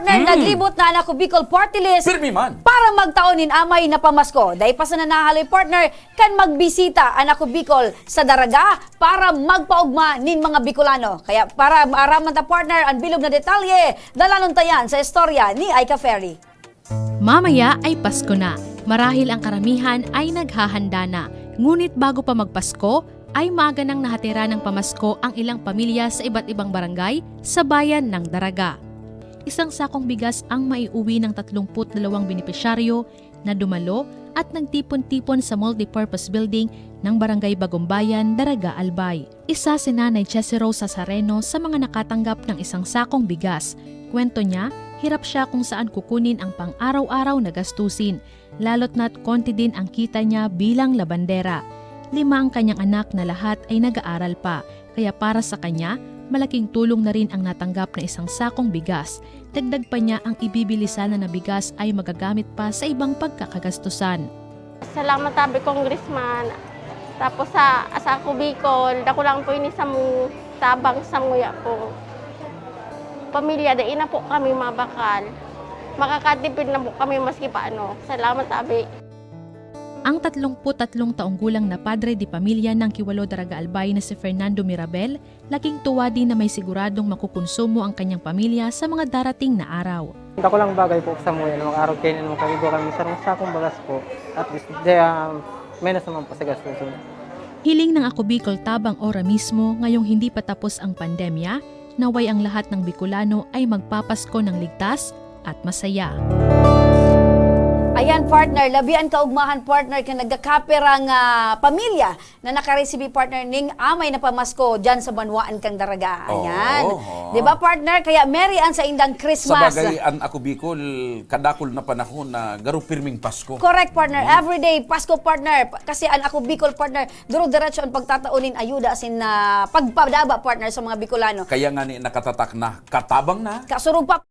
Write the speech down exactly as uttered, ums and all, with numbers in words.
Partner, naglibot na an Ako Bicol Party List para magtao nin amay na pamasko. Dai pa sana nahahaloy, partner, kan magbisita an Ako Bicol sa Daraga para magpaogma nin mga Bicolano. Kaya para maaraman ta, partner, an bilog na detalye, dalanon ta yan sa istorya ni Aika Ferry. Mamaya ay Pasko na. Marahil ang karamihan ay naghahanda na. Ngunit bago pa magpasko, ay maaga nang nahatira ng pamasko ang ilang pamilya sa iba't ibang barangay sa bayan ng Daraga. Isang sakong bigas ang maiuwi ng tatlong put dalawang benepisyaryo na dumalo at nagtipon-tipon sa multipurpose building ng Barangay Bagumbayan, Daraga, Albay. Isa si Nanay Chessie Rose Sasareno sa mga nakatanggap ng isang sakong bigas. Kwento niya, hirap siya kung saan kukunin ang pang-araw-araw na gastusin, lalo't na't konti din ang kita niya bilang labandera. Lima ang kanyang anak na lahat ay nag-aaral pa, kaya para sa kanya, malaking tulong na rin ang natanggap na isang sakong bigas. Dagdag pa niya, ang ibibili sana na bigas ay magagamit pa sa ibang pagkakagastusan. Salamat, tabi, Congressman. Tapos sa, sa Ako Bicol, dako lang po ini sa mong tabang sa nguya po. Pamilya, dai na po kami mabakal. Makakatipid na po kami maski paano. Salamat, tabi. Ang tatlong put tatlong taong gulang na padre de pamilya ng Kiwalo, Daraga, Albay na si Fernando Mirabel, laking tuwa din na may siguradong makukonsumo ang kanyang pamilya sa mga darating na araw. Dako lang bagay po sa muya na mag-arog kayo naman kami, kami sarong sakong bagas po. At least, di, ah, menos naman po sa gastusin. Hiling ng Ako Bicol Tabang Ora mismo, ngayong hindi pa tapos ang pandemya, naway ang lahat ng Bicolano ay magpapasko ng ligtas at masaya. Ayan, partner, labi an kaugmahan, partner, kan nagkakapirang, ah, pamilya na nakaresibi, partner, ning amay na pamasko dyan sa banwaan kan Daraga. Ayan. Oo, oo. Di ba, partner? Kaya merry an saindang Christmas. Sa bagay, an Ako Bicol, kadakul na panahon na garo pirming Pasko. Correct, partner. Mm. Everyday Pasko, partner. Pa-, kasi an Ako Bicol, partner, duro-diretso an pagtatao nin ayuda asin na pagpadaba, partner, sa mga Bicolano. Kaya nga ni nakatatak na, katabang na. Kasurog pa.